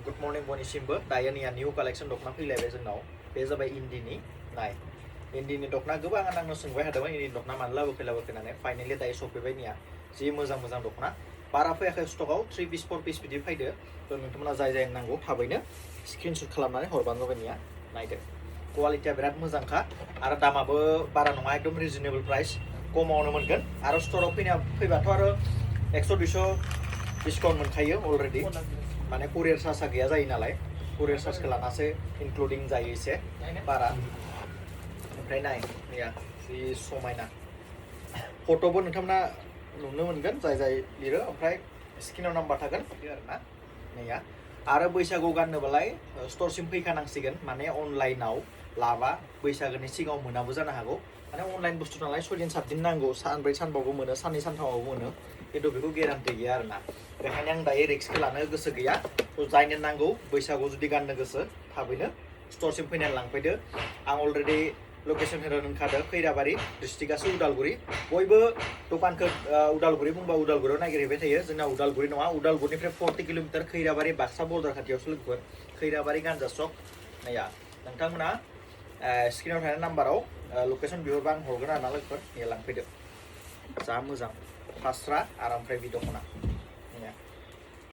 Good morning बयनिसिमबो दायो नै new collection दखना फैलायबाय जोंनाव बे जाबाय इन्दिनि नाय इन्दिनि दखना गोबां आंनाव सोंबाय थादोंमोन इन्दिनि दखना मानो लाबोखै होननानै फाइनाली दायो सफैबाय निया जि मोजां दखना बारा फैयाखै स्टकआव 3 पिस 4 पिस बिदि फैदो थ नोंथांमोना जाय नांगौ थाबैनो स्क्रिनशट खालामनानै हरबानो जाबाय निया नायदो क्वालिटिया बिराद मोजांखा आरो दामाबो बारा नङा एकदम रिजनेबल प्राइस खमावनो मोनगोन आरो स्टोराव फैबाथ' आरो 100-200 डिस्काउंट मोनखायो अलरेडी माने कुरियर चार्जआ गैया जायो नालाय कुरियर चार्जखौ लानासो इनक्लुडिं जायो एसे बारा ओमफ्राय नाय निया जि समायना फट'बो नोंथांमोना नुनो मोनगोन जाय लिरो ओमफ्राय स्क्रिनाव नाम्बार थागोन आरोना निया आरो बैसागु गाननोबालाय स्टोरसिम फैखानांसिगोन माने अनलाइनाव लाबा बैसागोनि सिगाङाव मोनाबो जानो हागौ माने अनलाइन बुस्थु नालाय 6 दिन 7 दिन नांगौ सानब्रै सानबाबो मोनो साननै सानथामावबो मोनो खिन्थु बेखौ गेरान्टि गैया आरोना बेखायनो आं दायो रिस्कखौ लानो गोसो गैया जायनो नांगौ बैसागु जुदि गाननो गोसो थाबैनो स्टोरसिम फैनानै लांफैदो आं अलरेडी लकेशन होनो रोंखादों खैराबारि डिस्ट्रिक्टआसो उदालगुरि बयबो दखानखौ उदालगुरि बुंबा उदालगुरियाव नागिरहैबाय थायो जोंना उदालगुरि नङा उदालगुरिनिफ्राय 40 किल'मिटार खैराबारि बाक्सा बर्डार खाथियावसो लोगोफोर खैराबारि गानजा चक नाया नोंथांमोना स्क्रिनाव थानाय नाम्बाराव लकेशन बिहरबा आं हरगोन आरोना लोगोफोर लांफैदो जा मोजां फास्रा आरो ओमफ्राय बि दखना